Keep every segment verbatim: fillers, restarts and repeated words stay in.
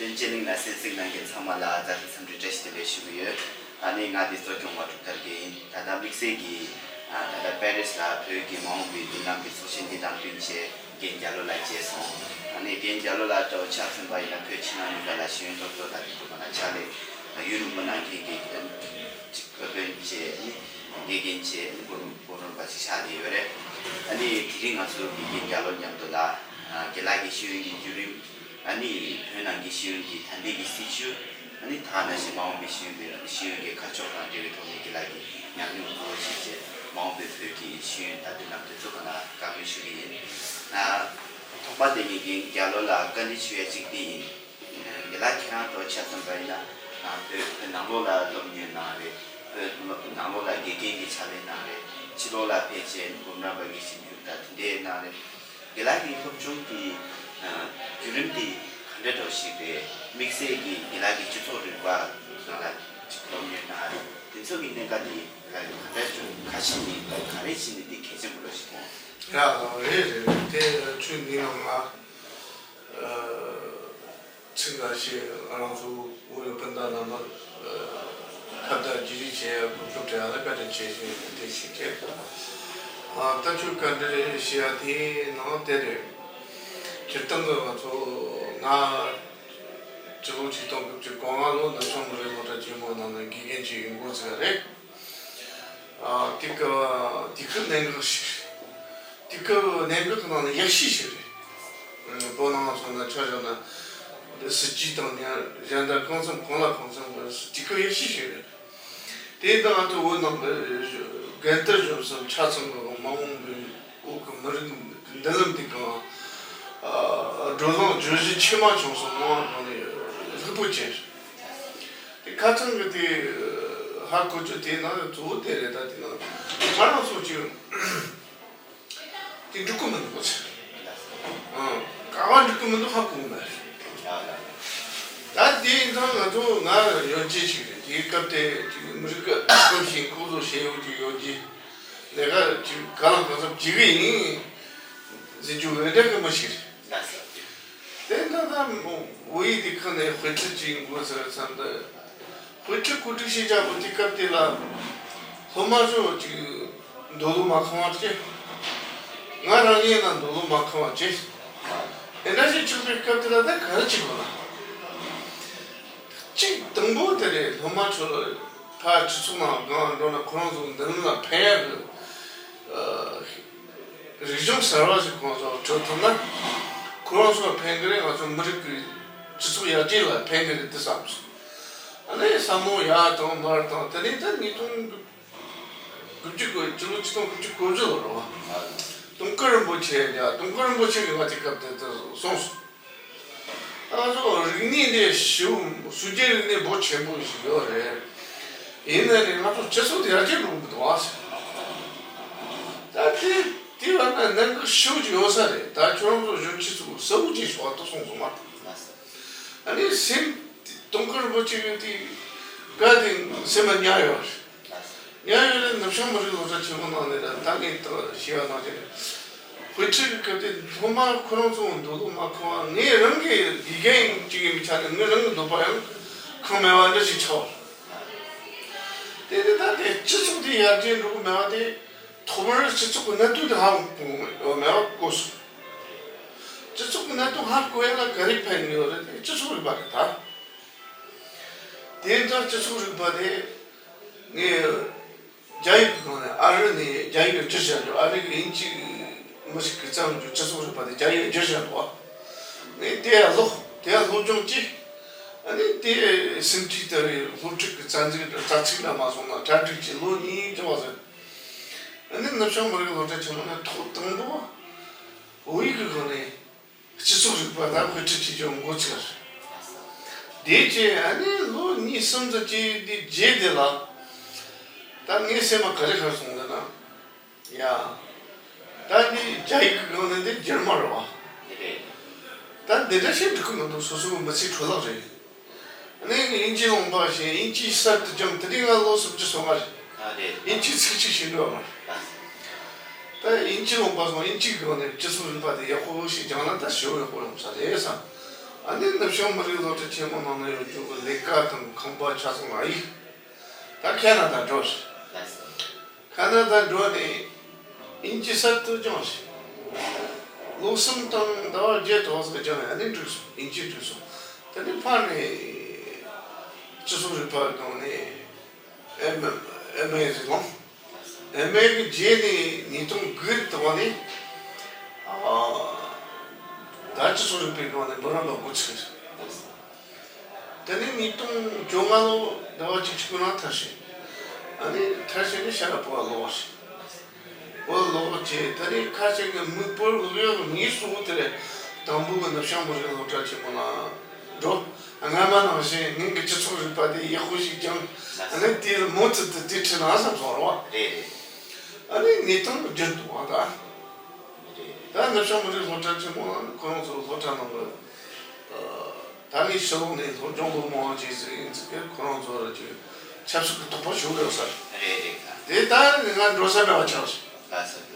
སྤྱི་གླིང་ལ་གསན་གཟིགས་གནང་མཁན་ཚང་མ་ལ་བཀྲ་ཤིས་འཚམས་འདྲི་བཀྲ་ཤིས་བདེ་ལེགས་ཞུ་གི་ཡོད། ཨ་ནི་ང་འདི་གཙོ་སྐྱོང་བ་གྲུབ་མཐར་རྒྱལ་ཡིན། ད་ལྟ་དམིགས་བསལ་གྱིས་ཨ་ད་ལྟ་པེ་རིས་ལ་བོད་ཀྱི་མ་འོངས་པའི་མདུན་ལམ་གྱི་ཚོགས་ཆེན་འདི་དང་བསྟུན་བྱས་རྒན་རྒྱ་ལོ་ལགས་མཇལ་སོང་། ཨ་ནི་རྒན་རྒྱ་ལོ་ལགས་འདྲ་བོ་ཆ་མཚོན་པ་ཡིན་ན་བོད་ཕྱི་ནང་གཉིས་ཀ་ལ་ཤེས་ཡོན་སློབ་གསོ་དང་དེ་ཚོ་ག་ན་ཕྱག་ལས་ཡུན་རིང་པོ་གནང་མཁན་གྱི་ཅིག་བོད་དཔོན་བྱས་ཨ་ནི་དགེ་རྒན་བྱས་ཨ་ནི་གོ་རིམ་གོ་རིམ་པ་ཞིག་ཆགས་བསྡད་ཡོད་རེད། ཨ་ནི་དེ་རིང་ང་ཚོ་དགེ་རྒན་རྒྱ་ལོ་མཉམ་དུ་ལ་ཨ་རྒན་ལགས་ཀྱི་ཤེས་ཡོན་གྱི་བརྒྱུད་རིམ། ཨ་ནི་བོད་ནང་གི་ཤེས་ཡོན་གྱི་ད་ལྟའི་གི་སྲིད་བྱུས། ཨ་ནི་ད་ནང་བཞིན་མ་འོངས་པའི་ཤེས་ཡོན་པའི་ཤེས་ཡོན་གྱི་ཁ་ཕྱོགས་དང་འབྲེལ་བའི་ཐོག་ནས་རྒན་ལགས་ཀྱི་ཉམས་མྱོང་གཙོ་བོ་བྱས་རྗེས་མ་འོངས་པའི་བོད་ཀྱི་ཤེས་ཡོན་ལྟ་སྐུལ་ལམ་དེ་ཚོ་ག་ན་བཀའ་མོལ་ཞུ་གི་ཡིན། ཨ་ཐོག་མ་དེ་ངས་རྒན་རྒྱ་ལོ་ལ་བཀའ་འདྲི་ཞུ་ཡ་གཅིག་དེ་ཡིན། རྒན་ལགས་ཁྱེད་རང་ཚོ་ཆ་མཚོན་པ་ཡིན་ན་ཨ་བོད་བོད་ནང་ལོགས་ལ་སློབ་གཉེར་གནང་རེད། བོད་ནང་ལོགས་ལ་དགེ་རྒན་གྱི་ཕྱག་ལས་གནང་རེད། ཕྱི་ལོགས་ལ་ཕེབས་རྗེས་འབུམ་རམས་པ་གི་ཞིབ་འཇུག་དང་དེ་འདྲའི་གནང་རེད། རྒན་ལགས་ཀྱི་སློབ་སྦྱོང་གི་ཨ་བརྒྱུད་རིམ་དེ་ག་འདྲ་འདྲ་བོ་ཞིག་རེད། དམིགས་བསལ་གྱིས་རྒན་ལགས་ཀྱི་སྤྱི་ཚོགས་རིག་པ་ནང་ལ་ཅིག་སློབ་གཉེར་གནང་རེད། དེ་ཚོ་གི་གནད་འགག་དེ་རྒན་ལགས་ཀྱིས་ག་འདྲ་བྱུང་ག་ཤེད་ནས་ག་རེ་བྱས་ནས་དེ་གལ་ཆེན་པོ་འདྲ་ཞིག་མཐོང་། ཡ་རེད་རེད། དེ་ཁྱོད་འདི་ནང་ང་ཚིག་འགའ་ཤས་ང་རང་ཚོ་བོད་རིགས་སྤུན་ཟླ་རྣམ་པར་ཁ་བརྡ་བརྗེ་རེས་བྱེད་ཡ་གོ་སྐབས་སྤྲད་ཡ་ལ་བཀའ་དྲིན་ཆེ་ཞུ་ཡ་དེ་ཞིག་རེད། ཨ་ད་ཁྱོད་བཀའ་འདྲི་ཞུ་ཡ་དེའི་ནང་དེ་རེད། སྤྱིར་བཏང་གི་ང་ཚོ་ང་སྤྱི་ལོ་ཆིག་སྟོང་དགུ་བརྒྱ་གོ་ལྔ་ལོ་ནུབ་བྱང་མི་རིགས་སློབ་གྲྭ་ཆེན་མོ་ནང་ནས་དགེ་རྒན་ཅིག་ཡིན་འགོ་ཚུགས་པ་རེད། ཨ་དེ་སྐབས་དེ་སྐབས་གནད་འགག་ཞིག་རེད། དེ་སྐབས་གནད་འགག་གི་ནང་ནས་ཡག་ཤོས་ཤིག་རེད། བོད་ནང་སོང་ན་ཆ་བཞག་ན་སྲིད་ཇུས་དང་ནི་གཞན་དག་གང་འཚམ་གང་ལ་གང་འཚམ་གྱི་དེ་སྐབས་ཡག་ཤོས་ཤིག་རེད། དེ་ཡིན་དུས་ང་ཚོ་བོད་ནང་གི་རྒན་དར་གཞོན་གསུམ་ཆ་ཚང་གི་མ་འོངས་པའི་བོད་ཀྱི་མི་རིགས་མདུན་ལམ་འདི་གང་བགྲོ་གླེང་བརྗོད་གཞི་ཆེ་མ་ཆུང་གསུམ་མང་གང་ནས་ལྷུག་པོ་ཅན་རེད། དེ་ཁ་ཚང་གི་དེ་ཧ་གོ་རྒྱུ་དེ་ནང་གཙོ་བོ་དེ་རེད། ད་དེ་ནང་ང་རང་ཚོ་ཅིག་དེ་འགྲིག་གི་མི་འདུག་གོ་ཚེ། ཨང་། ག་བ་འགྲིག་གི་མི་འདུག་ཧ་གོ་མེད། ད་དེ་ཡིན་ཙང་ང་ཚོ་ང་ཡོན་ཆེ་ཞིག་རེད། དེའི་སྐབས་དེ་ཅིག་མི་རིགས་ཀྱི་ཞིང་ཁོག་ཚོ་བྱེད་ཡོང་གི་ཡོད་ཀྱི་ལས་ཀ་ཅིག་ག་ལ་གང་འཚམ་བྱེད་གི་ཡིན་ཟེར་རྒྱུ་འོས་འདྲ་གི་མི་ཞིག་རེད། དེ་འདྲ་ད་བོད་ཡིག་དེ་ཁ་ནས་དཔེ་ཁྲིད་ཅིག་འགོ་ཚུགས་ཙམ་དུ། དཔེ་ཁྲིད་གོ་སྒྲིག་བྱེད་བྱ་བོ་དེ་སྐབས་དེ་ལ་སློབ་མ་ཚོ་ཅིག་འདོད་བློ་མ་ཁེངས་པ་ཅིག་ང་རང་ཉིད་ན་འདོད་བློ་མ་ཁེངས་པ་ཅིག་དེ་འདྲ་ཞིག་བྱུང་བའི་སྐབས་དེ་ལ་ད་ག་རེ་བྱེད་དགོས་ན། གཅིག་དང་པོ་དེ་རེད། སློབ་མ་ཚོ་ཕར་སྤྱི་ཚོགས་ནང་སྒང་འགྲོ་ན་ཁོ་རང་ཚོ་མདུན་ལ་ཕན་ཡག་གི་རིག་གཞུང་གསར་བ་ཞིག་ཁོང་ཚོར་སྤྲོད་ཐུབ་ན། ཁོ་རང་ཚོར་ཕན་གི་རེད། ང་ཚོ་མི་རིགས་ཀྱི་སྤྱི་ཚོགས་ཡར་རྒྱས་ལ་ཕན་གི་རེད་དེ་བསམ་སོང་། ཨ་ནི་བསམ་བློ་ཡར་བཏང་མར་བཏང་དེ་ནས་ད་ཉིས་སྟོང་དགུ་བཅུ་གོ་སྤྱི་ལོ་ཆིག་སྟོང་དགུ་བཅུ་གོ་བཞི་ལོ་རེད་བ། དུང་དཀར་རིན་པོ་ཆེ་ཡ་དུང་དཀར་རིན་པོ་ཆེ་གིས་ང་དེ་སྐབས་དེ་དུ་གསུངས་སོང་། ང་ཚོ་རིག་གནས་འདི་ཞེ་པོ་སྲོལ་རྒྱུན་རིག་གནས་འབོར་ཆེན་པོ་ཞིག་ཡོད་རེད། ཡིན་ན་རེད། ང་ཚོ་སྤྱི་ཚོགས་དེ་ཡར་རྒྱས་འགྲོ་གི་མི་འདུག་ཨ། ད་དེ་དེ་བར་ན་གནད་འགག་ཞེ་པོ་ཅིག་ཡོད་ས་རེད། ད་ཁྱོད་རང་ཚོ་གཞོན་སྐྱེས་ཚོ་གསལ་པོ་ཅིག་ཞུ་བ་དུ་སོང་སོང་ང་། ཨ་ནི་སེམས་དུང་དཀར་རིན་པོ་ཆེ་གི་དེ་ག་དེ་སེམས་ལ་ཉར་ཡོད་རེད། ཉེ་བའི་ནུབ་བྱང་མི་རིགས་སློབ་གྲྭ་ཆེན་མོ་ནང་ནས་ད་ངས་ད་ཞུ་བ་ནང་བཞིན་དཔེ་ཁྲིད་ཀྱི་སྐབས་དེ་སློབ་མ་ཁོ་རང་ཚོ་འདོད་བློ་མ་ཁེངས་པ། ངས་རང་གི་དགེ་རྒན་ཅིག་ཡིན་པའི་ཆ་ནས་ངས་རང་གི་འདོད་པ་ཡང་ཁེངས་མེད་པ་འདྲ་ཞིག་ཆགས། དེ་ནས་ད་དེ་སྤྱི་ཚོགས་དེ་ཡར་རྒྱས་འགྲོ་གི་མེད་པ་དེ་ཐོག་མར་སྤྱི་ཚོགས་ཀྱི་གནད་དོན་དེ་ཧ་གོ་གི་ཡོད་མེད་པ་གོ་སོང་། སྤྱི་ཚོགས་ཀྱི་གནད་དོན་ཧ་གོ་ཡ་ལ་ག་རེ་ཕན་གི་ཡོད་རེད། དེ་སྤྱི་ཚོགས་རིག་པ་རེད་ད། དེ་ལྟར་སྤྱི་ཚོགས་རིག་པ་དེ་ངས། རྒྱ་ཡིག་གི་སྒང་ནས་ཨ་རི་ནས་རྒྱ་ཡིག་བསྒྱུར་བཞག་རྒྱུ། ཨ་རི་གི་དབྱིན་ཇི་མི་ཞིག་གིས་བརྩམས་རྒྱུ་སྤྱི་ཚོགས་རིག་པ་དེ་རྒྱ་ཡིག་བསྒྱུར་བཞག་འདུག་བ། ངས་དེ་ཡང་ཀློག་དེ་ཡང་སློབ་སྦྱོང་བྱས། ཨ་ནི་དེ་ཟིན་བྲིས་ལྟ་བུའི་སློབ་ཁྲིད་ཀྱི་རྩ་འཛིན་རྩ་ཚིག་འདྲ་མ་སོང་ན་གྲ་སྒྲིག་བྱས་ལོ་གཉིས་ཀྱི་བར་དུ། ཨ་ནི་ནུབ་བྱང་མི་རིགས་སློབ་གྲྭ་ཆེན་མོ་ནས་ཐོག་དང་པོ་བོད་ཡིག་གི་སྒང་ནས། སྤྱི་ཚོགས་རིག་པ་དང་དཔེ་ཁྲིད་བྱེད་རྒྱུ་འགོ་ཚུགས། དེ་རྗེས་ཨ་ནི་ལོ་གཉིས་གསུམ་ཙམ་གྱི་དེ་རྗེས་དེ་ལ། ད་ངའི་སེམས་ལ་ག་རེ་ཤར་སོང་ཟེར་ན། ཡ། ད་འདི་རྒྱ་ཡིག་གི་སྒང་ནས་འདི་འགྱུར་མ་རེད་བ། ད་འདི་འདྲ་ཞིག་འགྲིག་གི་མི་འདུག་སོ་སོ་གི་མི་ཚེའི་འཕྲོ་བརླག་རེད། ནས་དབྱིན་ཇི་ལུང་པ་ཞིག་དབྱིན་ཇི་གསར་དུ་སྦྱངས། དེ་དུས་ང་ལོ་སུམ་ཅུ་སོ་ལྔ་རེད། ཨ་རེད། དབྱིན་ཇི་ཚིག་གཅིག་ཤེས་འདོད་མ་རེད། ད་དབྱིན་ཇི་ལུང་པ་སོང་། དབྱིན་ཇིའི་སྒང་ནས་སྤྱི་ཚོགས་རིག་པ་དེ་ཡག་པོ་ཞིག་སྦྱངས་ན་ད་ཞེ་པོ་ཡག་པོ་ཡོང་ས་རེད་བསམ། ཨ་ནི་ནུབ་བྱང་མི་རིགས་སློབ་གྲྭ་ཆེན་མོ་ནང་ན་ཡོད་རྒྱུ་གི་ལས་ཀ་དང་ཁང་པ་ཆ་ཚང་ལ་ཡིག་ད་ཁ་ན་ཌ་འགྲོ་ཟེར། ཁ་ན་ཌ་འགྲོ་ནས་དབྱིན་ཇི་གསར་དུ་སྦྱངས་ཤིང་། ལོ་གསུམ་དང་ཟླ་བ་བརྒྱད་དོགས་སུ་སྦྱངས་ནས་ཨ་ནི་འགྲིག་སོང་། དབྱིན་ཇི་འགྲིག་སོང་། དེ་ནས་ཕར་ནས་སྤྱི་ཚོགས་རིག་པ་སྦྱངས་ནས། ཨེམ་ཨེ་ཟིག་ལོངས། ཨེམ་ཨེ་གི་རྗེས་ནས་ཉིས་སྟོང་དགུ་དུ་བ་ནས་ཨ་ད་སྤྱི་ཚོགས་རིག་པའི་སྒང་ནས་འབུམ་རམས་པ་འགོ་ཚུགས། དེ་ནས་ཉིས་སྟོང་བཅོ་ལྔ་ལོ་ཟླ་བ་བཅུ་གཅིག་པའི་ནང་མཐར་ཕྱིན། ཨ་ནི་མཐར་ཕྱིན་ནས་ཕྱིར་ར་བོད་ལ་ལོག་ཤིང་། བོད་ལ་ལོག་རྗེས་དེ་ནས་ཁ་ཤས་ཀྱིས་མི་བོད་ལོག་ཡག་གི་དངོས་སུ་དེ་རེད། དང་པོ་གི་ནུབ་བྱང་མི་རིགས་སློབ་གྲྭ་ཆེན་མོ་ལ་འགྲོ། སྔ་མ་ནང་བཞིན་ངེད་ཀྱི་སྤྱི་ཚོགས་རིག་པ་དེ་ཡག་པོ་ཞིག་སྦྱངས། ཨ་ནི་དེ་ལ་མུ་མཐུད་དུ་དེ་ཁྲིད་ན་བསམ་སོང་རེད་བ། རེད་རེད། ཨ་ནི་གནས་སྟངས་འགྱུར་འདུག་བ་ད། རེད། ད་ནུབ་བྱང་མི་རིགས་སློབ་གྲྭ་ཆེན་མོ་ལ་ཁོ་རང་ཚོ་སློབ་གྲྭ་ནང་གི་ད་ངས་ཕྱི་ལོགས་ནས་སློབ་སྦྱོང་ལོ་མང་བ་ཅིག་ཟིག་ཡིན་ཚུལ་གྱིས་ཁོ་རང་ཚོ་ལ་ཅིག་ཆབ་སྲིད་ཀྱི་དོགས་པ་ཞུ་དགོས་ས་རེད། རེད་རེད་ད། དེ་ད་ང་འགྲོ་ས་མེད་པ་ཆགས་སོང་། ལ་ས་ལ།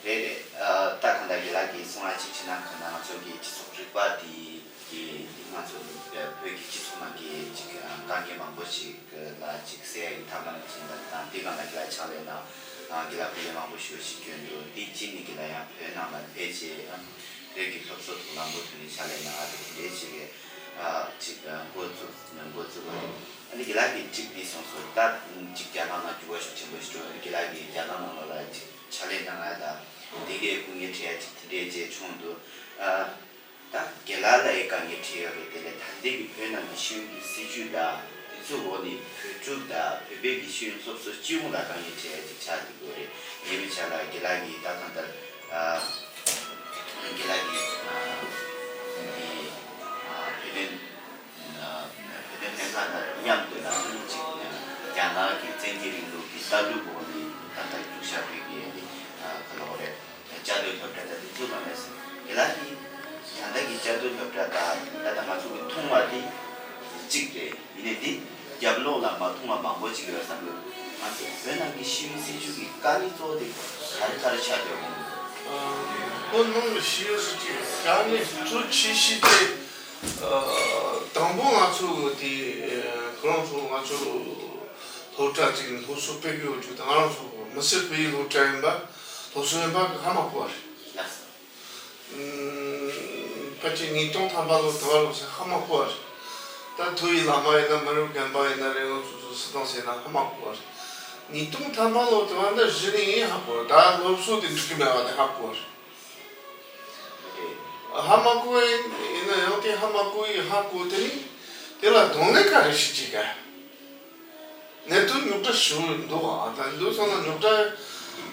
རེད་རེད། ཨ་ད་གང་ལྟར་རྒན་ལགས་ཀྱིས་གསུང་ར་གཅིག་བྱས་ན་གང་ལྟར་ང་ཚོ་གི་སྤྱི་ཚོགས་རིག་པ་འདི་གི་འདི་ང་ཚོ་བོད་ཀྱི་སྤྱི་ཚོགས་ནང་གི་ཅིག་དཀའ་ངལ་མང་པོ་ཞིག་ལ་ཅིག་སེལ་ཡ་ཡི་ཐབས་ལམ་ཅིག་ཡིན་པ་དང་འདི་གང་ལྟར་རྒན་ལགས་ཕྱག་ལས་གནང་། རྒན་ལགས་སྐུ་ལས་མང་པོ་ཞེ་པོ་ཞིག་བསྐྱོན་འདུག་འདི་གཅིག་ནི་རྒན་ལགས་ཡང་བོད་ནང་ལ་ཕེབས་རྗེས་བོད་ཀྱི་སློབ་གསོ་ཐོག་ལམ་བུ་ཐོག་ནས་ཕྱག་ལས་གནང་བ་དེ་དེ་འདྲའི་ཅིག་གི་ཅིག་འགོ་བཙུགས་འགོ་བཙུགས་པ་རེད། ཨ་ནི་རྒན་ལགས་ཀྱིས་གཅིག་འདི་གསུངས་སོང་། ད་ཅིག་རྒྱ་ནག་ནང་འགྱུར་བ་ཤུགས་ཆེན་པོ་ཞིག་འགྲོ། རྒན་ལགས་ཀྱིས་རྒྱ་ནག་ནང་ལོགས་ལ་ཅིག་ཕྱག་ལས་གནང་ཡ་དང་དེ་གའི་སྐུ་ངལ་འཕྲད་ཡ་ཅིག་དེ་འདྲའི་རྗེས་བྱུང་འདུག་ཨ་ད་རྒན་ལགས་ལ་ཡི་དཀའ་ངལ་འཕྲད་ཡོད་རེད། དེ་ལས་ད་ལྟའི་གི་བོད་ནང་གི་ཤེས་ཡོན་གྱི་སྲིད་བྱུས་དང་དེ་ཚོའི་འོག་ནས་བོད་ཕྲུག་དང་བོད་པའི་གི་ཤེས་ཡོན་སློབ་གསོ་སྤྱི་ཡོངས་ལ་དཀའ་ངལ་འཕྲད་ཡ་ཅིག་ཆགས་ཀྱི་ཡོད་རེད། ངའི་མི་ཆ་ལ་རྒན་ལགས་ཀྱིས་ད་གང་ལྟར་ཨ་རྒན་ལགས་ཀྱིས་ཨ་འདི་ཨ་བོད་དོན་ཨ་བོད་དོན་ལྷན་ཁང་དང་མཉམ་དུ་ལ་ཅིག་རྒྱ་ནག་གི་བཙན་རྒྱལ་རིང་ལུགས་ཀྱི་ལྟ་གྲུབ་འོག་ནས་ད་ལྟ་བཞུགས་ཤག་བོད་ཀྱི་ཨ་ག་ལ་འོ་རེད། བཅའ་སྡོད་སློབ་གྲྭ་དང་དེ་ཚོ་ལ་མེད་སོང་། དེ་ལ་ནི་ད་ལྟ་གི་བཅའ་སྡོད་སློབ་གྲྭ་དང་ད་ལྟ་ང་ཚོ་གི་མཐོང་བ་དེ་གཅིག་རེད། ཡིན་ནའི་འདི་རྒྱབ་ལོགས་ལ་མ་མཐོང་བ་མང་པོ་ཅིག་ཡོད་བསམ་གི། ང་ཚོ་བོད་ནང་གི་ཤེས་ཡོན་སྲིད་བྱུས་ཀྱི་དཀའ་ངལ་གཙོ་བོ་དེ་ག་རེ་ག་རེ་ཆགས་བསྡད་ཡོད་གོ། བོད་ནང་གི་ཤེས་ཡོན་སྲིད་བྱུས་དཀའ་ངལ་གཙོ་ཆེ་ཤོས་དེ་དང་པོ་ང་ཚོ་གི་དེ་ཁོ་རང་ཚོ་ང་ཚོ་སློབ་གྲྭ་གཅིག་ནས་སློབ་གསོ་སྤེལ་གི་ཡོད་རྒྱུ་དང་ང་རང་ཚོ་མི་སེར་སྤེལ་ཡུལ་སློབ་གྲྭ་ཡིན་པ་སློབ་གསོ་ཡིན་པ་གི་ཧ་མ་གོ་བ་རེད། ཕལ་ཆེར་ཉིས་སྟོང་ཐམ་པ་ལོ་དུ་བ་ལོ་ཟེར་ཧ་མ་གོ་བ་རེད། ད་མཐོ་ཡི་བླ་མ་ཡིན་ན་མི་རབས་རྒན་པ་ཡིན་ན་རེད། ང་ཚོ་ཚོ་སྲིད་ཏང་ཟེར་ན་ཧ་མ་གོ་བ་རེད། ཉིས་སྟོང་ཐམ་པ་ལོ་དུ་བ་འདི་གཞི་ནས་ཡིན་ཧ་གོ་བ་རེད། ད་སློབ་གསོ་དེ་འགྲིག་གི་མེད་པ་དེ་ཧ་གོ་བ་རེད། ཧ་མ་གོ་བ་ཡིན་ཡིན་ན་ཡང་དེ་ཧ་མ་གོ་ཡི་ཧ་གོ་དེ་ནི་དེ་ལ་གདོང་ལེན་ག་རེ་ཞིག་བྱེད་ག་གནད་དོན་རྙོག་དྲ་ཞིག་འདུག་ཨ་ད་འདུག་སོང་ན་རྙོག་དྲ་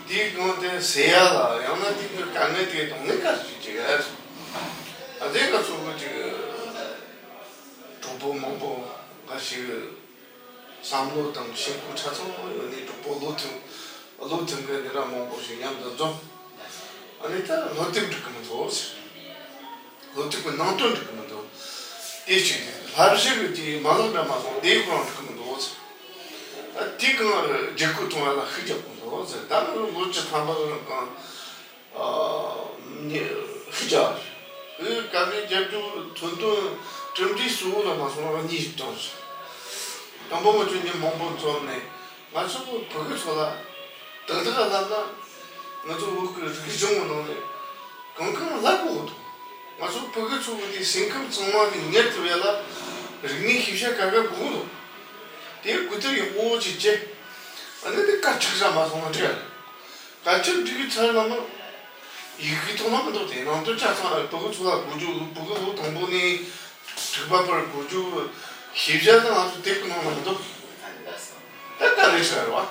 དེའི་སྒང་དེ་སེལ་ཡ་ལ་ཡང་ན་དེ་གི་དཀའ་ངལ་དེ་གདོང་ལེན་ག་རེ་ཞིག་བྱེད་ག་ཨ་དེ་ང་ཚོ་གི་ཅིག་གྲོགས་པོ་མང་པོ་འགའ་ཞིག་བསམ་བློ་དང་ཤེས་ཁུལ་ཆ་ཚང་ཡོད་ནས་གྲོགས་པོ་བློ་མཐུན་བློ་མཐུན་གི་འདི་འདྲ་མང་པོ་ཞིག་མཉམ་དུ་འཛོམས། ཨ་ནི་ད་སློབ་དེབ་འགྲིག་གི་མི་འདུག་ཟེར། སློབ་དེབ་ཀྱི་ནང་དོན་འགྲིག་གི་མི་འདུག་དེ་གཅིག་རེད། བསླབ་གཞི་གི་དེ་མ་ལག་འདྲ་མ་སོང་དེ་ཁོ་རང་འགྲིག་གི་མི་འདུག་ཟེར། ད་དེ་གང་བསྒྱུར་བཀོད་གཏོང་བ་ལ་ཤུགས་རྒྱག་གི་མི་འདུག་ཟེར། ད་ནི་ལོ་བཅུ་ཐམ་པ་གི་རིང་གང་ཨ་ནི་ཤུགས་རྒྱག་རེད། དཀའ་ངལ་རྒྱབ་རྒྱུ་ཐོན་དོན་གྲུབ་འབྲས་གཙོ་བོ་ལ་མ་སོང་བ་གཉིས་ཤིག་བཏོན་ཟེར། དང་པོ་ང་ཚོ་མི་མང་པོ་འཛོམས་ནས། ང་ཚོ་བོད་ཕྲུག་ཚོ་ལ་ཏག་ཏག་ལབ་ན། ང་ཚོ་བོད་ཀྱི་རིག་གཞུང་གི་ནང་ནས་གང་གང་ལབ་དགོས་འདུག་ང་ཚོ་བོད་ཕྲུག་ཚོ་གི་དེ་སེམས་ཁམས་གཙང་མ་དེ་ཉར་ཐུབ་ཡ་ལ་རིག་གནས་ཤེས་བྱ་ག་ག་དགོས་འདུག་དེ་གོ་བསྡུར་ཡག་པོ་ཅིག་བྱས། ཨ་ནི་དེ་དཀར་ཆག་ཆག་མ་སོང་ན་འགྲིག་ག་དཀར་ཆག་འགྲིག་གི་ཚར་ལ་ན། ཡི་གེ་ཐོག་ན་མི་འདུག་དེ་ནང་དོན་ཆ་ཚང་ལ་བོད་ཕྲུག་ཚོ་ལ་གོ་རྒྱུ་བོད་ཕྲུག་ལོ་དང་པོ་ནས། དྲུག་པ་བར་གོ་རྒྱུ་ཤེས་བྱ་དང་ང་ཚོ་དེབ་ཀྱི་ནང་ན་མི་འདུག་ད་དཀའ་ལས་ཁྲ་རེད་བ།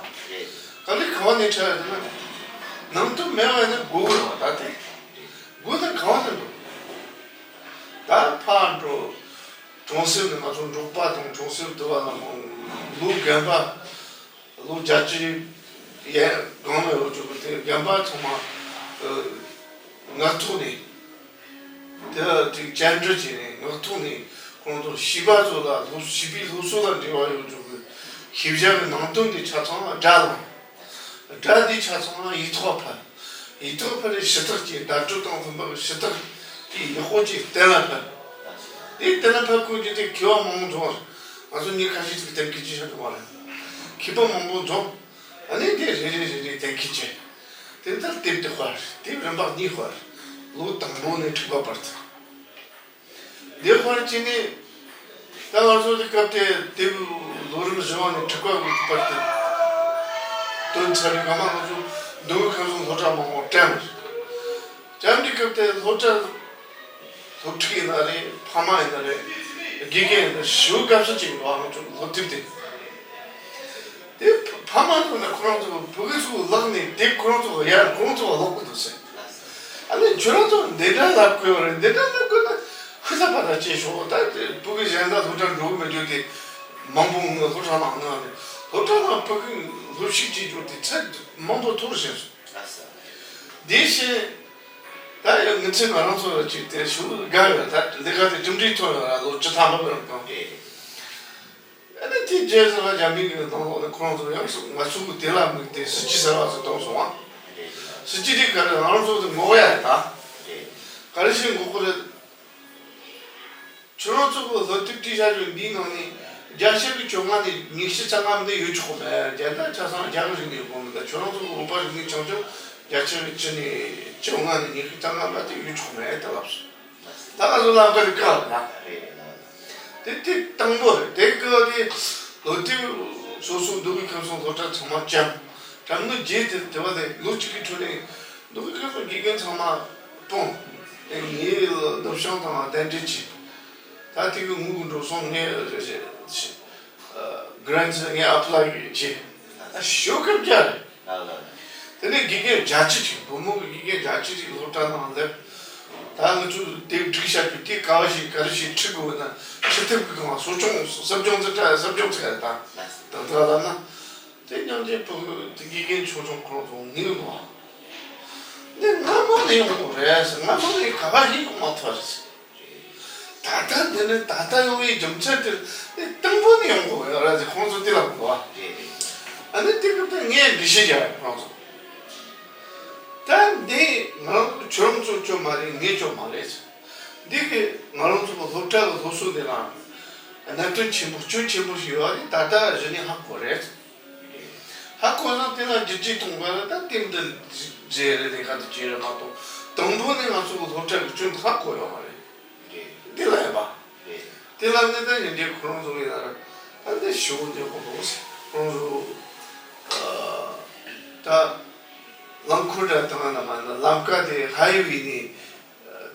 དཀའ་ལས་ག་བ་ནས་ཁྲ་ཡོད་ན། ནང་དོན་མེད་པ་ཡིན་ན་སྒོ་རེད་བ། ད་དེ་སྒོ་དེ་ག་བ་ནས་འདུག་ད་ཕར་འགྲོ། གྲོང་གསེབ་ནས་ང་ཚོ་འབྲོག་པ་དང་གྲོང་གསེབ་དུ་བ་ལ་མང་ལོ་རྒན་པ། ལོ་བརྒྱད་ཅུ་ཡན་སྒང་ལ་ཡོད་རྒྱུ་གི་དེ་རྒན་པ་ཚང་མ་ངག་ཐོག་ནས་དེ་ལ་དེ་བཅར་འདྲི་བྱས་ནས་ངག་ཐོག་ནས་ཁོང་ཚོ་བྱིས་པ་ཚོ་ལ་སློབ་བྱིས་པའི་སློབ་གསོ་ལ་འབྲེལ་བ་ཡོད་རྒྱུ་གི་ཤེས་བྱ་གི་ནང་དོན་དེ་ཆ་ཚང་སྒྲ་བླངས། སྒྲ་དེ་ཆ་ཚང་ཡིག་ཐོག་ཕབ། ཡིག་ཐོག་ཕབ་ནས་ཞུ་དག་བྱས། བརྡ་སྤྲོད་དང་མཐུན་པ་གི་ཞུ་དག་ དེ་ཡག་པོ་ཅིག་གཏན་ལ་ཕབ། དེ་གཏན་ལ་ཕབ་དགོས་རྒྱུ་དེ་མཁས་པ་མང་པོ་འཛོམས་རེད། ང་ཚོ་མི་ཁ་ཤས་ཅིག་གཏན་འཁེལ་ཅིག་བྱ་ཐུབ་པ་རེད། མཁས་པ་མང་པོ་འཛོམས། ཨ་ནི་དེ་རེ་རེ་རེ་རེ་གཏན་འཁེལ་བྱས། དེ་ལྟར་དེབ་དེ་དཔར། དེབ་རིམ་པ་གཉིས་དཔར། ལོ་དང་པོ་ནས་དྲུག་པ་བར་དུ། འདི་དཔར་བྱས་ནས། ད་ང་ཚོ་དེ་སྐབས་དེ་དེབ་ལོ་རིམ་བཞི་བ་ནས་དྲུག་པ་བར་དུ་བཏོན་ཚར་བའི་སྒང་ལ། ང་ཚོ་མདོ་དབུས་ཁམས་གསུམ་སློབ་གྲྭ་མང་པོ་བཀྲམ་རེད། བཀྲམ་དུས་སྐབས་དེ་སློབ་གྲྭ། སློབ་ཕྲུག་ཡིན་ན་རེད། ཕ་མ་ཡིན་ན་རེད། དགེ་རྒན་ཡིན་ན་ཞེ་པོ་དགའ་བསུ་བྱེད་ཀྱི་འདུག་ང་ཚོ་སློབ་དེབ་དེ། དེ་ཕ་མ་ཚོ་ནས་ཁོ་རང་ཚོ་ཕྲུ་གུ་ཚོ་ལག་ནས་དེབ་ཁོ་རང་ཚོ་ཡར་ཁོ་རང་ཚོ་ལ་སློག་གི་འདུག་ཟེར། ཨ་ནི་ཁྱོད་རང་ཚོ་འདི་འདྲ་ལབ་དགོས་པ་རེད། འདི་འདྲ་ལབ་དགོས་ན་ཧུར་ཐག་པ་ཐག་བྱེད་ཤོག་ད་དེ་ཕྲུ་གུ་གཞན་དག་སློབ་གྲྭར་འགྲོ་གི་མེད་རྒྱུ་དེ་མང་པོ་ངོས་སློབ་གྲྭ་ནང་ནང་ནས་སློབ་གྲྭ་ནང་ཕྲུ་གུ་སློབ་ཞུགས་བྱེད་རྒྱུ་དེ་ཚད་མང་པོ་མཐོ་རུ་ཕྱིན་སོང་། དེ་བཞིན། ད་ཡང་ངེད་ཚོས་ང་རང་ཚོ་ལ་ཅིག་དེ་ཞུ་དགའ་ཡོད། ད་ལས་ཀ་དེ་གྲུབ་འབྲས་ཐོན་ཡོད་ར། ལོ་བཅུ་ཐམ་པ་རང་གང་། ཨ་ནི་དེ་རྗེས་སུ་ལ་རྒྱ་མི་གི་ནང་ལོགས་ནས་ཁོ་རང་ཚོ་ཡང་སུ་ང་ཚོ་གི་དེ་ལ་དམིགས་ཏེ་སྲིད་ཇུས་གསར་བ་ཚོ་བཏོན་སོང་བ། སྲིད་ཇུས་དེ་ག་རེ་ང་རང་ཚོ་དེ་འགོག་ཡ་རེད་ད། ག་རེ་ཞིག་འགོག་གི་རེད། ཁྱོད་རང་ཚོ་གི་སློབ་དེབ་བྲིས་བཞག་རྒྱུ་འདིའི་ནང་ནས་བརྒྱ་ཆ་གི་བཅོ་ལྔ་ནས་ཉི་ཤུ་རྩ་ལྔ་མ་གཏོགས་ཡོད་ཆོག་གི་མེད། རྒྱ་ནག་ཆ་ཚང་རྒྱ་གི་རིག་གནས་ཡོད་གོ་མི་འདུག་ཁྱོད་རང་ཚོ་གི་བོད་པ་རིག་གནས་ཆུང་ཆུང་བརྒྱ་ཆ་གི་བཅུ་ནས་བཅོ་ལྔ་ནས་ཉི་ཤུ་རྩ་ལྔ་མ་གཏོགས་ཡོད་ཆོག་གི་མེད་ད་ལབ་སོང་། ད་ང་ཚོ་ལམ་ཁ་དེ་བཀག་ལ། དེ་དེ་དང་པོ་རེད། དེ་བཀག་དེ་སློབ་དེབ་སོ་སོ་མདོ་དབུས་ཁམས་གསུམ་སློབ་གྲྭ་ཚང་མ་བཀྲམ། བཀྲམ་ནས་རྗེས་དེ་དེ་བ་དེ་ལོ་གཅིག་གི་ཁྲོད་ནས་མདོ་དབུས་ཁམས་གསུམ་དགེ་རྒན་ཚང་མ་སྤུངས། ངའི་སློབ་སྦྱོང་དང་གདན་འདྲེན་བྱས། ད་དེ་གི་ངུ་གི་འགྲོ་སོང་ངས་གྷི་རན་ཊི་ངས་ཨེབ་ལའི་བྱས། ད་ཞོགས་ཀ་བརྒྱ་རེད། དེ་ནས་དགེ་རྒན་བརྒྱད་ཅུ་ཅིག་བུ་མོ་གི་དགེ་རྒན་བརྒྱད་ཅུ་ཅིག་སློབ་གྲྭ་ནང་སླེབས། ད་ང་ཚོས་དེབ་སྒྲིག་བྱ་རྒྱུ་དེ་ག་བ་ཞིག་ག་རེ་ཞིག་ཁྲིད་དགོས་ན་ཁྲིད་ཐབས་ཀྱི་སྒང་ལ་གསོ་སྐྱོང་གསོ་སྦྱོང་ཚིག་ཁྲ་གསོ་སྦྱོང་ཚིག་རེད་ད། ད་ལྟ་ལབ་ན། དེ་སྙིང་རྗེ་བུ་དེ་དགེ་རྒན་ཆུང་ཆུང་ཁོ་རང་ཚོ་ངུས་ནོ། འདི་སྔ་མོ་ནས་ཡོང་དགོས་རེད་ཟེར། སྔ་མོ་ནས་ག་པར་ཡིན་ཡོང་མ་ཐུབ་རེད་ཟེར། ད་ལྟ་འདི་ནི་ད་ལྟ་ཡོང་བའི་རྒྱུ་མཚན་དེ་འདི་དང་པོ་ནས་ཡོང་དགོས་ཡོད་རེད་ཟེར་ཁོང་ཚོ་དེ་ལབ་དགོས་པ། ཨ་ནི་དེ་སྐབས་དུ་ངས་འགྲེལ་བཤད་རྒྱག་ཡོད་ཁོང་ཚོ། ད་འདི་ང་རང་ཁྱོད་རང་ཚོ་སྐྱོན་མ་རེད། ངའི་སྐྱོན་མ་རེད་ཟེར། འདི་གི་ང་རང་ཚོ་གི་སློབ་གྲྭ་གི་སློབ་གསོ་འདི་ལ་གནད་དོན་ཆེན་པོ་སྐྱོན་ཆེན་པོ་ཞིག་ཡོད་རེད། ད་ལྟ་གཞི་ནས་ཧ་གོ་རེད། ཧ་གོ་ན་དེ་ལ་བསྒྱུར་བཅོས་གཏོང་དགོས་རེད། ད་དེ་འདི་རྗེས་རེད། ལས་ཀ་འདི་བྱས་རེད་མ་གཏོགས་དང་པོ་ནས་ང་ཚོ་གི་སློབ་གྲྭ་གི་སྐྱོན་ཧ་གོ་ཡོད་མ་རེད། འདི་ལ་ཡིན་པ། དེ་ལ་ནི་ད་ཡིན་གྱི་ཁོ་རང་ཚོ་ཡིན་ན་ད་འདི་ཞུ་འདི་ཁོ་རང་ཚོ་ཁོ་རང་ཚོ་ད་རླངས་འཁོར་འདྲ་བཏང་ན་མ་ན་ལམ་ཀ་དེ་ཧའི་ཝེ་ནས།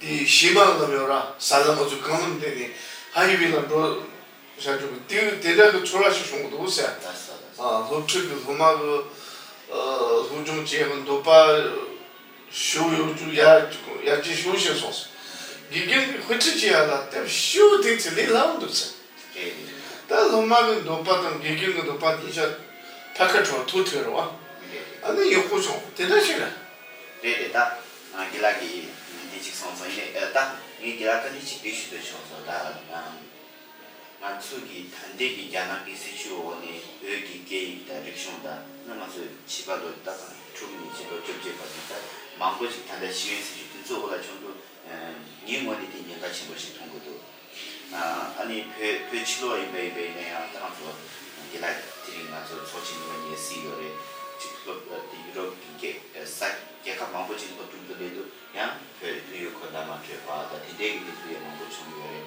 དེའི་བྱེ་མ་ལམ་ཡོད་ར། ས་ལམ་ཨ་ཚོ་གང་ལམ་དེ་ནས་ཧའི་ཝེ་ལ་འགྲོ་བྱ་རྒྱུ་གི་དེ་དེ་འདྲ་གི་ཚོར་བ་ཞིག་བྱུང་གི་འདུག་ཟེར། ལགས་སོ་ལགས་སོ། ཨ་སློབ་ཕྲུག་གི་སློབ་མ་གི་ཨ་སློབ་སྦྱོང་བྱེད་ཡག་གི་འདོད་པ་ཞུ་ཡོད་རྒྱུ་ཡར་ཡར་རྒྱས་ཞུ་བཞིན་སོང་ཟེར། དགེ་རྒན་གྱི་དཔེ་ཁྲིད་བྱེད་ཡག་ལ་དེབ་ཞུ་དེ་ཚེ་ལས་སླ་བོ་འདུག་ཟེར། ད་སློབ་མ་གི་འདོད་པ་དང་དགེ་རྒན་གྱི་འདོད་པ་གཉིས་ཆ་ཕ་ཁ་གྲོ་ཐུག་ཐུག་རེད་བ། ཨ་ནི་ཡག་པོ་བྱུང་དེ་འདྲ་ཞིག་རེད། རེད་རེད། ད་ང་དགེ་ལགས་ཀྱིས་འདི་གཅིག་གསུངས་སོང་། ཡིན་ནའི་ཨ་ད་ངས་དགེ་ལགས་བཀའ་འདྲི་གཅིག་དེ་ཞུ་འདོད་བྱུང་སོང་། ད་ང་ང་ཚོ་གི་ད་ལྟའི་གི་རྒྱ་ནག་གི་སྲིད་བྱུས་འོག་ནས་བོད་ཀྱི་སྐད་ཡིག་དང་རིག་གཞུང་དང་ནི་ང་ཚོས་བྱིས་པ་ལོ་ད་ལྟ་དྲུག་ནས་ཕྱིན་ལོ་བཅོ་བརྒྱད་བར་དུ་ད་མང་པོ་ཞིག་ད་ལྟ་ཤེས་ཡོན་སྲིད་བྱུས་དེ་ཚོའི་འོག་ལ་བྱུང་འདུག་ངའི་ངོས་ནས་དེ་ཉེན་ཁ་ཆེན་པོ་ཞིག་མཐོང་གི་འདུག་ཨ་ནི་བོད་བོད་ཕྱི་ལོགས་ཡིན་པ་ཡིན་པ་ཡིན་ན་ཡང་ད་ང་ཚོ་དེ་ལ་དེ་རིང་ང་ཚོ་ཚོགས་ཆེན་འདི་ལ་ངས་གཟིགས་ཡོད་རེད། ཅིག་སློབ་དེ་ཡུ་རོབ་ཀྱི་རྒྱལ་ས་རྒྱལ་ཁབ་མང་པོ་ཅིག་སློབ་ཕྲུག་ཚོ་སླེབས་འདུག་ཡང་བོད་དུ་ཡུལ་ཁོ་ན་མ་འཕྲོད་པ་དང་དེ་འདྲའི་གི་གནས་ཚུལ་ཡང་མང་པོ་བྱུང་ཡོད་རེད།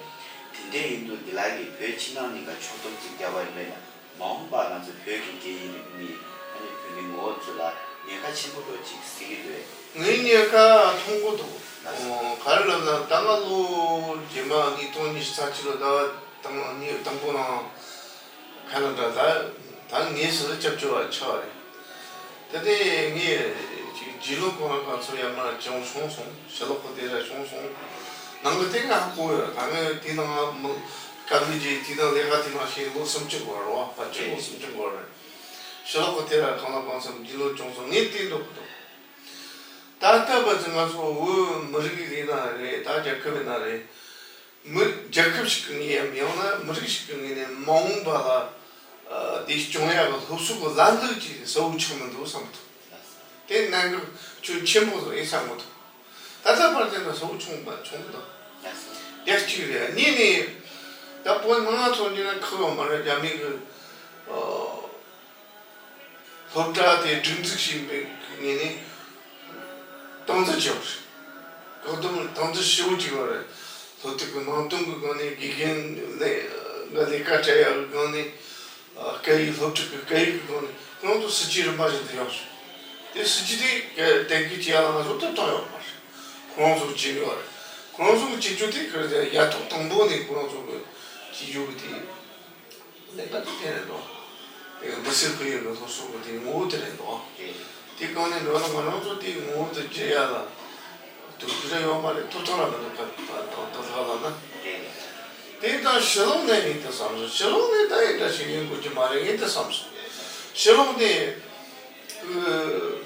དེ་འདྲའི་ཡིན་དུས་དེ་ལ་གི་བོད་ཕྱི་ནང་གཉིས་ཀ་ཕྱོགས་བསྡོམས་ཅིག་བརྒྱབ་པ་ཡིན་པ་ཡིན་ན། མ་འོངས་པར་ང་ཚོ་བོད་ཀྱི་སྐད་ཡིག་རིག་གནས་ཨ་ནི་བོད་མི་ངོ་བོ་ཚོ་ལ་ཉེན་ཁ་ཆེན་པོ་འདྲ་ཅིག་གཟིགས་ཀྱི་འདུག་ངས་ཉེན་ཁ་མཐོང་གི་འདུག་ཨོ། ག་རེ་ལབ་ན་ད་སྔ་ལོ་རྗེས་མ་ཉིས་སྟོང་ཉི་ཤུ་རྩ་གཅིག་ལོ་ཟླ་བ་དང་ཉིས་དང་པོ་ནང་ཁ་ན་ཌ་ད་ད་ངས་སུ་སྐྱབས་བཅོལ་བ་ཆགས་པ་རེད། ད་ལྟའི་ངས་ཅིག་རྗེས་ལོ་གང་ལ་གང་འཚམ་ཡར་མར་བྱུང་སོང་སོང་། ཕྱི་ལོགས་ཁོ་དེ་ར་བྱུང་སོང་། ནང་གི་དེ་ང་གོ་ཡོད། ད་ངས་དེ་ནང་མི་དཀའ་ལས་ཀྱི་དེ་དང་ལས་ཀ་དེ་ནང་བྱས་ལོ་སུམ་ཅུ་འགོར་རོ། ཕལ་ཆེར་ལོ་སུམ་ཅུ་འགོར་རེད། ཕྱི་ལོགས་ཁོ་དེ་ར་གང་ལ་གང་འཚམ་རྗེས་ལོ་བྱུང་སོང་། ངས་དེ་འདོད་གི་འདུག་ད་ལྟ་བར་དུ་ང་ཚོ་བོད་མི་རིགས་ཡིན་ན་རེད། ད་རྒྱལ་ཁབ་ཡིན་ན་རེད། མི་རྒྱལ་ཁབ་ཞིག་གི་ངོས་ནས་ཡང་ན་མི་རིགས་ཤིག་གི་ངོས་ནས་མ་འོངས་པ་ལ་ཨ་དེ་སྐྱོང་ཡག་གི་སློབ་གསོ་གི་ལམ་ལུགས་ཅིག་གསལ་བོ་ཆགས་མི་འདུག་བསམ་གི་འདུག་དེ་གནད་འགག་ཅུང་ཆེན་པོ་རེད་བསམ་གི་འདུག་ད་ལྟ་བར་དེ་ན་ས་བོ་ཆུང་མ་ཆུང་དང་། རྒྱ་གཅིག་རེད། གཉིས་ནི་ད་བོད་ནང་ཚོ་འདི་ན་ཁག་ཡོད་མ་རེད། རྒྱ་མི་གི་ཨོ། སློབ་གྲྭ་དེ་སྒྲིག་འཛུགས་བྱས་པའི་ངོས་ནས་སྟངས་འཛིན་བྱས་པ་རེད། བཀག་སྡོམ་སྟངས་འཛིན་ཞེ་པོ་བྱས་པ་རེད། སློབ་དེབ་ཀྱི་ནང་དོན་གྱི་སྒང་ནས་དགེ་རྒན་ལས་ཀ་ལས་ཀ་སྤྲད་ཡག་གི་སྒང་ནས་སྐད་ཡིག་སློབ་ཁྲིད་ཀྱི་སྐད་ཡིག་གི་སྒང་ནས་ཁོང་ཚོ་སྲིད་ཇུས་རིམ་པ་བཞིན་དུ་ཡོང་སོང་། དེ་སྲིད་ཇུས་དེ་གཏན་འཁེལ་བྱེད་ཡག་ལ་ང་ཚོ་ཐོབ་ཐང་ཡོད་མ་རེད། ཁོང་ཚོ་བྱེད་ཡོད་རེད། ཁོང་ཚོ་བྱེད་རྒྱུ་དེ་ག་རེ་ཟེར། ཡ་ཐོག་དང་པོ་ནས་ཁོང་ཚོ་གི་བྱེད་རྒྱུ་གི་དེ། ལས་ཀ་དེ་དེ་རེད་འདུག་དེ་མི་སེར་ཁོར་ཡུག་གི་སློབ་གསོ་གི་དེ་ངོ་བོ་དེ་རེད་འདུག་དེ་གང་ནས་འགྲོ་ན་ང་རང་ཚོ་དེ་ངོ་བོ་དེ་བརྗེ་ཡ་ལ་དུས་ཚོད་ཡོད་མ་རེད། ཐོབ་ཐང་ལ་མི་འདུག་ག་ད་ད་ད་ལ་ན། དེ་དང་ཕྱི་ལོགས་ནས་ཡིན་དུ་བསམ་སོང་། ཕྱི་ལོགས་ནས་ད་ཡིན་འདྲ་ཞིག་ཡིན་དགོས་ཀྱི་མ་རེད་ངས་དེ་བསམ་སོང་། ཕྱི་ལོགས་ནས་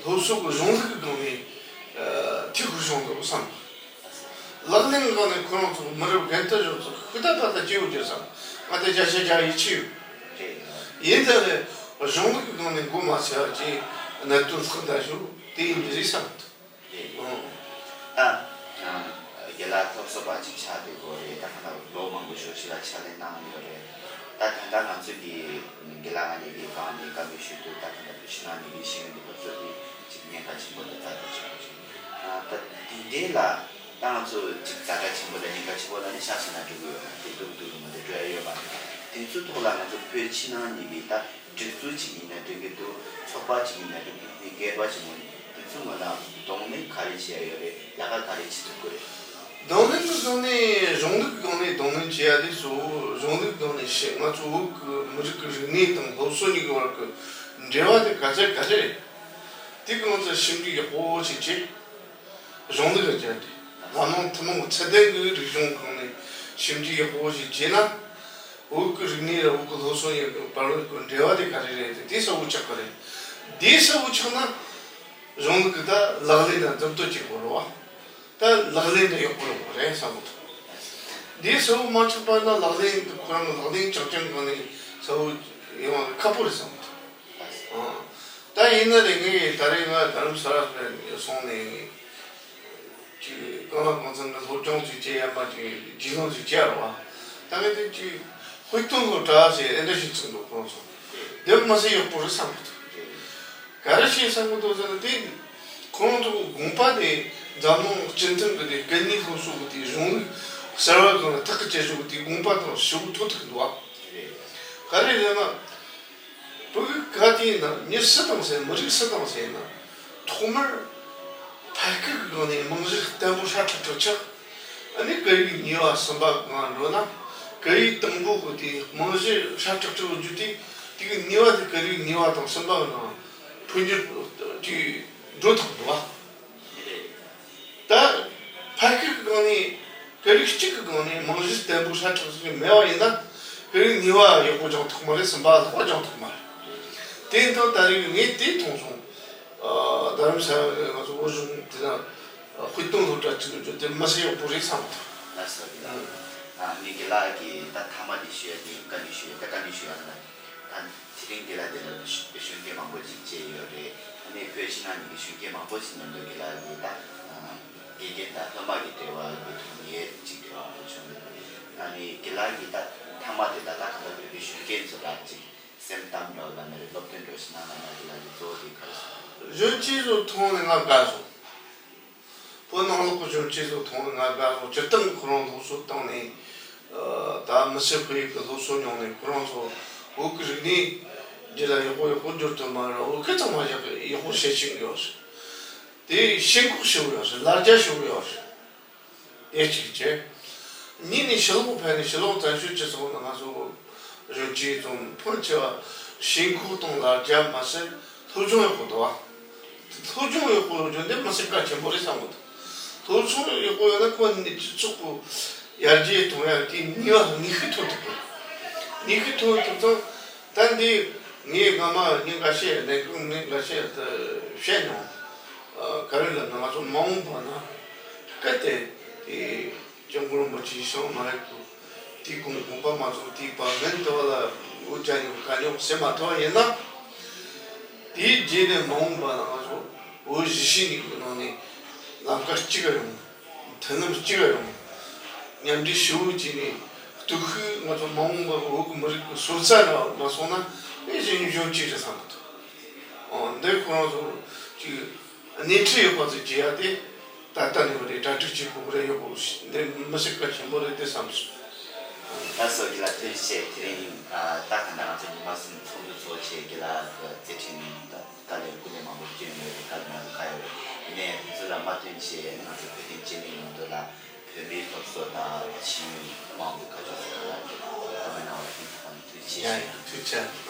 སློབ་གསོ་གི་གཞུང་ལུགས་ཀྱི་སྒང་ནས་འཐུས་ཤོར་སོང་འདུག་བསམ། ལག་ལེན་སྒང་ནས་ཁོ་རང་ཚོ་མི་རབས་རྒན་དར་གཞོན་ཚོ་ཤུགས་ད་ད་ད་སྐྱེ་བོ་གྱུར་ཙང་ང་དེ་བརྒྱ་ཆ་བརྒྱ་ཡིད་ཆེས་ཡོད། ཡིན་ད་རེད། གཞུང་ལུགས་ཀྱི་སྒང་ནས་མགོ་མ་ཚོས་པ་ཅིག་གནད་དོན་ལྷག་ད་ཞུ་དེ་ཡིན་གྱི་རེད་བསམ་འདུག་ཨང་། ད་རྒན་ལགས་སློབ་གསོ་པ་ཅིག་ཆགས་བསྡད་དགོས་རེད། ད་ཁ་ན་ལོ་མང་པོ་ཞིག་ཕྱི་ལ་ཕྱག་ལས་གནང་ཡོད་རེད། ད་ད་ལྟ་ང་ཚོ་གི་རྒན་ལགས་ང་གཉིས་ཀྱི་སྒང་ནས་བཀའ་མོལ་ཞུས་དུས་ད་ད་ལྟ་བོད་ཕྱི་ནང་གཉིས་ཀྱི་ཤེས་ཡོན་གྱི་སློབ་གསོ་དེ་ཅིག་ཉེན་ཁ་ཆེན་པོ་དང་ཛ་དྲག་ཆེན་པོ་ཞིག་ཨ་ད་དེ་འདྲའི་ལ་ད་ང་ཚོ་ཅིག་ཛ་དྲག་ཆེན་པོ་དང་ཉེན་ཁ་ཆེན་པོ་ལ་ནི་ཤག་ཤག་ན་འགྲོ་གི་ཡོད་མ་རེད། སྡུག་སྡུག་རུ་མ་དེ་འགྲོ་ཡ་ཡོད་མ་རེད། དེ་ཚོའི་ཐོག་ལ་ང་ཚོ་བོད་ཕྱི་ནང་གཉིས་ཀྱི་ད་སྒྲིག་འཛུགས་ཅིག་ཡིན་ན་འགྲིག་གི་འདུག་ཚོགས་པ་ཅིག་ཡིན་ན་འགྲིག་གི་འདུག་མི་སྒེར་པ་ཅིག་ཡིན་ན་འགྲིག་གི་འདུག་དེ་ཚོའི་ངོས་ལ་གདོང་ལེན་ག་རེ་བྱེད་ཡ་ཡོད་རེད། ལས་ཀ་ག་རེ་བྱེད་ཐུབ་ཀྱི་རེད། གདོང་ལེན་གྱི་སྒང་ནས་གཞུང་ལུགས་ཀྱི་སྒང་ནས་གདོང་ལེན་བྱེད་ཡ་དེ་གཙོ་བོ་གཞུང་ལུགས་སྒང་ནས་བཤད། ང་ཚོ་བོད་ཀྱི་མི་རིགས་ཀྱི་རིག་གནས་དང་སློབ་གསོ་གཉིས་ཀྱི་བར་གྱི་འབྲེལ་བ་དེ་ག་ཚད་ག་ཚད་རེད། དེ་གང་ཚད་ཞིབ་འཇུག་ཡག་པོ་བྱེད་ཆེད། གཞུང་ལུགས་ལ་སྦྱར་ཏེ། འཛམ་གླིང་ཐུན་མོང་གི་ཚད་ལྡན་གྱི་རིག་གཞུང་སྒང་ནས་ཞིབ་འཇུག་ཡག་པོ་ཞིག་བྱས་ན། བོད་ཀྱི་རིག་གནས་ལ་བོད་ཀྱི་སློབ་གསོ་ཡི་བར་ལ་གི་འབྲེལ་བ་དེ་ག་རེ་རེད་དེ་དེ་གསལ་པོ་ཆགས་ཀྱི་རེད། དེ་གསལ་པོ་ཆགས་ན། གཞུང་ལུགས་ཀྱི་ད་ལག་ལེན་ལ་འཛིན་སྟོན་བྱེད་དགོས་རེད་བ། ད་ལག་ལེན་དུ་ཡག་པོ་ཡོང་གི་རེད་བསམ་གི་འདུག་དེ་གསལ་པོ་མ་ཆགས་པ་ན་ལག་ལེན་དུ་ཁོ་རང་གི་ལག་ལེན་རྐྱང་རྐྱང་སྒང་ནས་གསལ་པོ་ཡོང་བ་ཁག་པོ་རེད་བསམ་གི་འདུག་ཨང་། ད་ཡིན་ན་རེ་ངས་ད་རེས་ང་རྡ་རམ་ས་ལ་སོང་ནས་ཅིག་ཀོང་ལ་གོང་ཚང་གི་སློབ་སྦྱོང་ཅིག་བྱེད་ཡ་མ་ཅིག་རྒྱུས་ལོན་ཅིག་བྱེད་ཡ་རེད་བ། ད་ངས་དེ་ཅིག་དཔེ་སྟོན་སློབ་གྲྭ་ཟེར་ཨེ་འདྲ་ཞིག་བཙུགས་འདུག་ཁོང་ཚོ་དེ་མ་ཟད་ཡག་པོ་རེད་བསམ་གི་འདུག་ག་རེ་བྱས་བསམ་གི་འདུག་ཟེར་ན་དེ་ཁོང་ཚོ་དགོངས་པ་དེ་འཛམ་གླིང་སྤྱི་མཐུན་གི་དེ་སྐད་གཉིས་སློབ་གསོ་གི་དེ་གཞུང་ལུགས་གསར་བ་གང་ལ་ཐག་གི་བཅད་ཤོག་གི་དེ་དགོངས་པ་དང་ཞེ་པོ་ཐུག་ཐུག་འདུག་བ། ག་རེ་ཟེར་ན། བོད་ག་དུས་ཡིན་ན་མི་སུ་དང་ཟེར་མི་རིགས་སུ་དང་ཟེར་ན་ཐོག་མར་ཕ་སྐད་ཀྱི་སྒང་ནས་རྨང་གཞི་བརྟན་པོ་ཧྲ་ཁྲག་ཁྲག་ཆགས། ཨ་ནི་སྐད་ཡིག་གཉིས་པ་གསུམ་པ་གང་འགྲོ་ན་སྐད་ཡིག་དང་པོ་གི་དེ་རྨང་གཞི་ཧྲ་ཁྲག་ཁྲག་རྒྱུ་དེ་དེ་གི་གཉིས་པ་དེ་སྐད་ཡིག་གཉིས་པ་དང་གསུམ་པ་གི་ནང་འཕོ་འགྱུར་དེ་འགྲོ་ཐུབ་འདུག་བ། ད་ཕ་སྐད་ཀྱི་སྒང་ནས་སྐད་རིགས་གཅིག་གི་སྒང་ནས་རྨང་གཞི་བརྟན་པོ་ཧྲ་ཁྲག་ཟིག་མེད་པ་ཡིན་ན་སྐད་རིགས་གཉིས་པ་ཡག་པོ་སྦྱང་ཐུབ་མ་རེད། གསུམ་པ་ལྷག་པ་སྦྱང་ཐུབ་མ་རེད། དེ་ཡིན་དུས་ད་རེས་ངས་དེ་མཐོང་སོང་། ཨ་རྡ་རམ་ས་ལ་ང་ཚོ་བོད་གཞུང་དེ་ན་དཔེ་སྟོན་སློབ་གྲྭ་གཅིག་ཡོད་དེ་མི་སེ་ཡག་པོ་རེད་བསམ་གི་འདུག་ལགས་སོ་དགེ་ལགས། ཨ་ནི་དགེ་ལགས་ཀྱིས་ད་མཐའ་མ་དེ་ཞུ་ཡ་དེ་བཀའ་འདྲི་ཞུ་ཡ་ད་བཀའ་འདྲི་ཞུ་ཡ་ན། ད་དེ་རིང་དེ་ལ་དེ་ལ་གཞོན་སྐྱེས་མང་པོ་ཅིག་བཅས་ཡོད་རེད། ཨ་ནི་བོད་ཕྱི་ནང་གཉིས་ཀྱི་གཞོན་སྐྱེས་མང་པོ་ཞིག་མཉམ་དུ་དགེ་ལགས་ཀྱིས་ད་དགེ་རྒན་དང་སློབ་མ་གི་འབྲེལ་བ་གི་ཐོག་ནས་ཡས་ཅིག་འབྲེལ་བ་མང་པོ་བྱུང་ཡོད་རེད། ཨ་ནི་དགེ་ལགས་ཀྱིས་ད་མཐའ་མ་དེ་ད་ལྟ་གང་ལྟར་བོད་པའི་གཞོན་སྐྱེས་ཚོ་ལ་ཅིག་སེམས་གཏམ་འདྲ་བོ་ལབ་ན་རེད། སློབ་སྟོན་འདྲ་བོ་ཞིག་གནང་ན་ན་དགེ་ལགས་ཀྱིས་གཙོ་བོ་དེ་ག་རེ་གསུངས། གཞོན་སྐྱེས་ཚོ་མཐོང་ནས་ང་དགའ་སོང་། བོད་ནང་ལོགས་ཀྱི་གཞོན་སྐྱེས་ཚོ་མཐོང་ནས་ང་དགའ་སོང་། སྤྱིར་བཏང་གི་ཁོ་རང་སློབ་གསོ་བཏང་ནས་ད་མི་སེར་ཁོར་ཡུག་གི་སློབ་གསོ་མྱོང་ནས་ཁོ་རང་ཚོ་བོད་ཀྱི་རིག་གནས་འདི་ལ་ཡག་པོ་ཡག་པོ་འགྱུར་ཐུབ་མ་རེད། བོད་སྐད་ཚང་མ་ཡག་ཡག་པོ་བཤད་ཤེས་ཀྱི་ཡོད་རེད། དེ་ཞེན་ཁོག་ཞེ་པོ་ཡོད་རེད། ལ་རྒྱ་ཞེ་པོ་ཡོད་རེད། དེ་གཅིག་བྱས། གཉིས་ནས་ཕྱི་ལོགས་ཕན་ནས་ཕྱི་ལོགས་བཙན་བྱོལ་སྤྱི་ཚོགས་ནང་ང་ཚོ་གཞོན་སྐྱེས་ཚོ་ཕོན་ཆེ་བ་ཞེན་ཁོག་དང་ལ་རྒྱ་མ་ཟད་སློབ་སྦྱོང་ཡག་པོ་འདུག་བ། སློབ་སྦྱོང་ཡག་པོ་ཡོད་རྒྱུ་འདི་མི་སེར་གལ་ཆེན་པོ་རེད་བསམ་གི་འདུག་སློབ་སྦྱོང་ཡག་པོ་ཡོད་ན་ཁོ་ནི་སྤྱི་ཚོགས་ཀྱི་ཡར་རྒྱས་གཏོང་ཡག་གི་ནུས་པ་ནུས་ཤུགས་ཐོན་ཐུབ་གི། ནུས་ཤུགས་ཐོན་ཐུབ་ཙང་ད་འདི་ངས་སྔ་མ་ཉིན་འགའ་ཤས་ལས་ཁུངས་ནས་འགའ་ཤས་དུ་བཤད་མྱོང་། ཨ་ག་རེ་ལབ་ན་ང་ཚོ་མ་འོངས་པ་ན་གལ་ཏེ་དེ་སྐྱབས་མགོན་རིན་པོ་ཆེའི་གསུང་མ་རེད་དུ་དེའི་དགོངས་དགོངས་པ་མ་ཚོམས་དེའི་བར་མེད་དུ་བ་ལ་འུ་ཅག་ཉོ་ཁ་ཉོ་ཟེར་མ་ཐུབ་པ་ཡིན་ན། དེའི་རྗེས་ནས་མ་འོངས་པ་ན་ང་ཚོ་འུ་གཞིས་བྱེས་གཉིས་ཀྱི་ནང་ནས་ལམ་ཁ་གཅིག་ག་ཡོང་། མཐུན་ལམ་གཅིག་ལ་ཡོང་། མཉམ་འབྲེལ་ཞི་བོ་བྱས་ནས་སྟོབས་ཤུགས་ང་ཚོ་མ་འོངས་པར་བོད་ཀྱི་མི་རིགས་ཀྱི་སོར་རྩ་ལ་མ་སོང་ན་ཨེ་ཅིག་གཞོན་གཅིག་རེད་བསམ་གི་འདུག་ཨོ་འདི་ཁོ་རང་ཚོ་ཅིག་སྣེ་ཁྲིད་ཡག་པ་ཚོ་བྱེད་ཡ་དེ་ད་ལྟ་ནས་བ་རེད། གྲ་སྒྲིག་བྱེད་དགོས་རེད། ཡག་པོ་འདི་མི་སྲིད་གལ་ཆེན་པོ་རེད་དེ་བསམ་སོང་། ད་སོ་རྒན་ལགས་ཐུགས་རྗེ་ཆེ། དེ་རིང་ད་ག་འདྲ་ང་ཚོ་ཉི་མ་གསུམ་ཚོགས་འདུ་ཚོགས་བྱས་རྒན་ལགས་ཀྱི་རྩེད་འགྲན་ད་དཀའ་ལས་སྐུ་ལས་མང་པོ་བསྐྱོན་ཡོད་རེད། དཀའ་ལས་མང་པོ་ཁག་ཡོད་རེད། ཡིན་ནའི་དེ་ཚོ་ལ་མ་ལྟོས་བྱས་ང་ཚོ་བོད་དོན་རྩེད་འགྲན་ནང་དུ་ལ་བོད་མིའི་སློབ་གསོ་དང་ཤེས་ཡོན་མང་པོ་ཁ་ཕྱོགས་སུ་ག་ལ་གཏོང་མི་གནང་བ་ཡིན་ཐུགས་རྗེ་ཆེ། ཡ་ཡ་ཐུགས་རྗེ་ཆེ།